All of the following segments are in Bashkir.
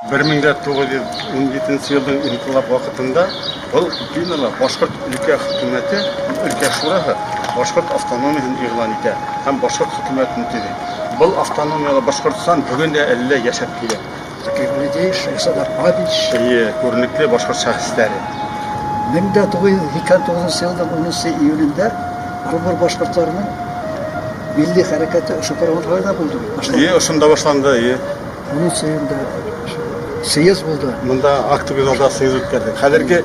1917 елның инҡилап ваҡытында был бинала Башҡорт өлкә хөкүмәте, өлкә шураһы башҡорт автономияһын иғлан итә һәм башҡорт хөкүмәтен төҙөй. Был автономиялы Башҡортостан бөгөн дә әле лә йәшәп килә. Таких людей Шәйхзада Бабич. Эйе, күренекле башҡорт шәхестәре. 1989 елның 10 июлендә Ырымбур башҡорттарының милли хәрәкәте ошо Каравон-Һарайҙа булды бит. Башланды. Эйе, ошонда башланды, эйе. 10 июльдә съезд булды. Мында актовый залда съезд үткәрҙек. Хәҙерге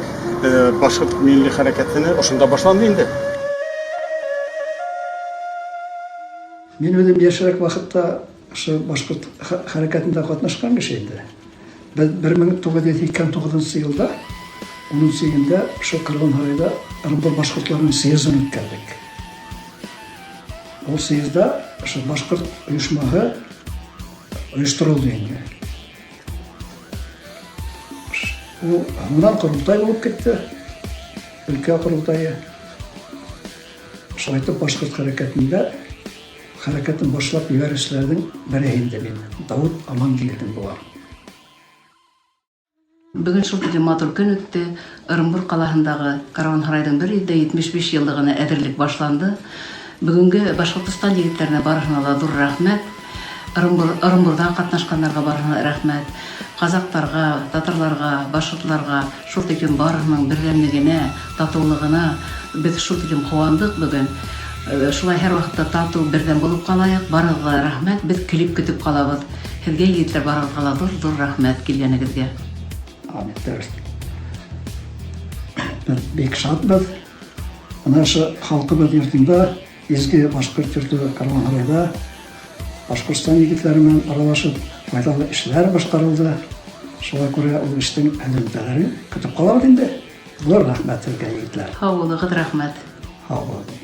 башҡорт милли хәрәкәтене ошонда башланды инде. Мин үҙем йәшерәк ваҡытта ошо башҡорт хәрәкәтендә ҡатнашҡан кеше инде. Беҙ 1989 йылда 10 июньдә ошо Каравон-Һарайҙа Ырымбур башҡортларының съездын үткәрҙек. Ул съездда ошо башҡорт ойошмаһы ойошторолдо инде. Ул һуңынан ҡоролтай булып китте. Өлкә ҡоролтайы. Шулай итеп башҡорт хәрәкәтендә хәрәкәтен башлап ебәреүселәрҙең береһе инде мин. Дауыт Амангилдин булам. Бөгөн шул тиклем матур көн үтте. Ырымбур ҡалаһындағы Караван-Һарайҙың 175 йыллығына әҙерлек башланды. Бөгөнгө Башҡортостан егеттәренә барыһына ла ҙур рәхмәт. Ырымбур, Ырымбурҙа ҡатнашҡандарға барыһына рәхмәт. Ҡазаҡтарға, татарларға, башҡортларға шул тиклем барыһының берҙәмлегенә, татыулығына беҙ шул тиклем ҡыуандыҡ бөгөн. Шулай һәр ваҡытта татыу, берҙәм булып ҡалайыҡ. Барығыҙға ла рәхмәт. Беҙ клип көтөп ҡалабыҙ. Һеҙгә, егеттәр, барығыҙға ла ҙур-ҙур рәхмәт килгәнегеҙгә. Амин. Дөрөҫ. Беҙ бик шатбыҙ. Бына ошо халҡыбыҙ йортонда, изге башҡорт йорто Караван-Һарайҙа Башҡортостан егеттәре менән аралашып, файҙалы эшләр башҡарылды. Шуға күрә ул эштең һөҙөмтәләрен көтөп ҡалабыҙ инде. Ҙур рәхмәт һеҙгә, егетләр. Һау булығыҙ, рәхмәт. Һау булығыҙ.